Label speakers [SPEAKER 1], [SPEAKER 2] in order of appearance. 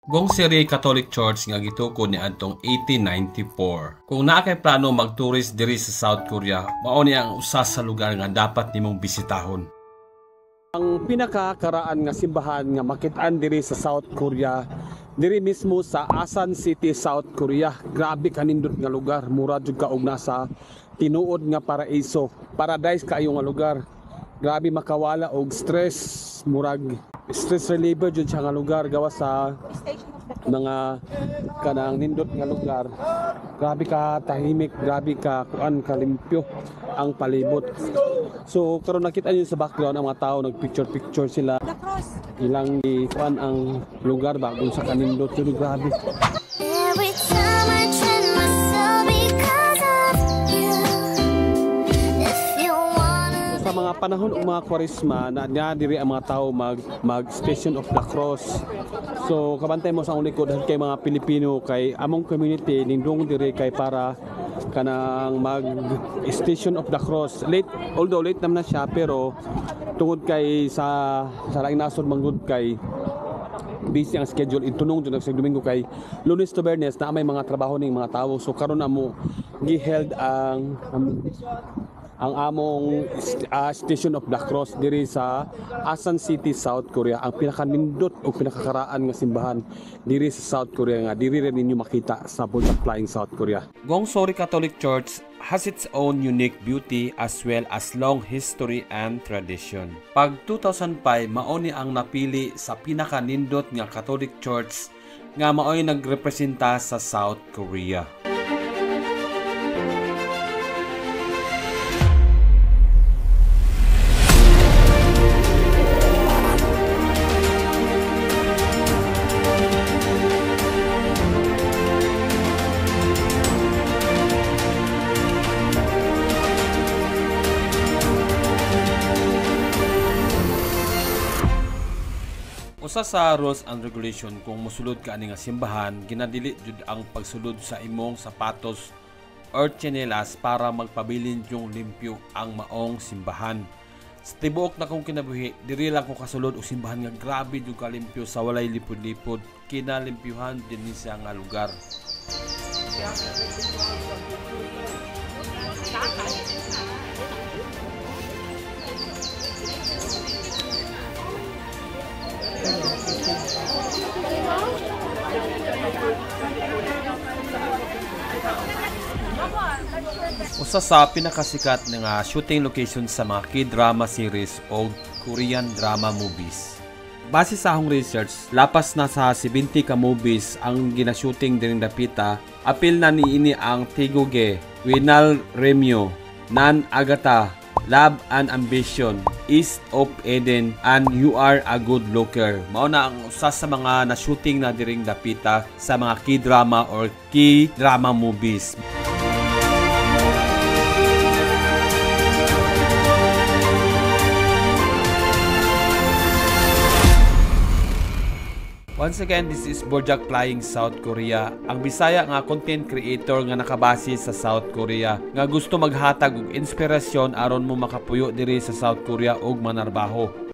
[SPEAKER 1] Gongsiri Catholic Church nga gitukod niadtong 1894. Kung naa kay plano mag-tourist diri sa South Korea, mao ni ang usa sa lugar nga dapat nimong bisitahon.
[SPEAKER 2] Ang pinakakaraan nga simbahan nga makit-an diri sa South Korea, diri mismo sa Asan City, South Korea. Grabe kanindot nga lugar, mura jud ka og nasa tinuod nga paraiso. Paradise kaayo nga lugar. Grabe makawala og stress, murag stress reliever jud siya nga lugar gawas sa mga kanang nindot nga lugar. Grabe ka tahimik, grabe ka kuan kalimpyo ang palibot. So karon nakita niyo sa background ang mga tao nag picture picture sila. Ilang kuan ang lugar ba kung sa kanindot jud, grabe.
[SPEAKER 3] Every time I turn myself because of you. If you wanna
[SPEAKER 2] Sa mga panahon og mga Kwaresma na diri ang mga tao mag Station of the Cross. So kabantay mo sa akong likod kay mga Pilipino kay among community nindung diri kay para kanang mag Station of the Cross. Late, although late naman na siya, pero tungod kay sa laing nasod manggod kay busy ang schedule itunong jud sa Domingo kay Lunes to Biyernes na may mga trabaho ning mga tawo. So karon amo giheld ang among Station of the Cross diri sa Asan City, South Korea, ang pinakanindot o pinakakaraan nga simbahan diri sa South Korea nga diri rin ninyo makita sa Borjak Flying South Korea.
[SPEAKER 1] Gongsori Catholic Church has its own unique beauty as well as long history and tradition. Pag 2005, mao ni ang napili sa pinakanindot nga Catholic Church nga mao'y nagrepresenta sa South Korea. Usa sa rules and regulation kung mosulod ka ani nga simbahan, ginadili jud ang pagsulod sa imong sapatos or tsinelas para magpabilin yung limpyo ang maong simbahan. Sa tibuok na kong kinabuhi, diri lang ko kasulod og simbahan nga grabe jud kalimpyo sa walay lipod-lipod, kinalimpyuhan din ni siya nga lugar. Usa sa pinakasikat nga shooting location sa mga K-drama series o Korean drama movies. Base sa akong research, lapas na sa 70 ka movies ang gina-shooting diring dapita. Apil na niini ang Taegeukgi, Winal Remyo, Nan Agata, Love and Ambition, East of Eden, and You Are a Good Looker. Mao na ang usa sa mga na-shooting na diring dapita sa mga K-drama or K-drama movies. Once again, this is Borjak Flying South Korea, ang Bisaya nga content creator nga nakabase sa South Korea, nga gusto maghatag og inspirasyon aron mo makapuyo diri sa South Korea og manarbaho.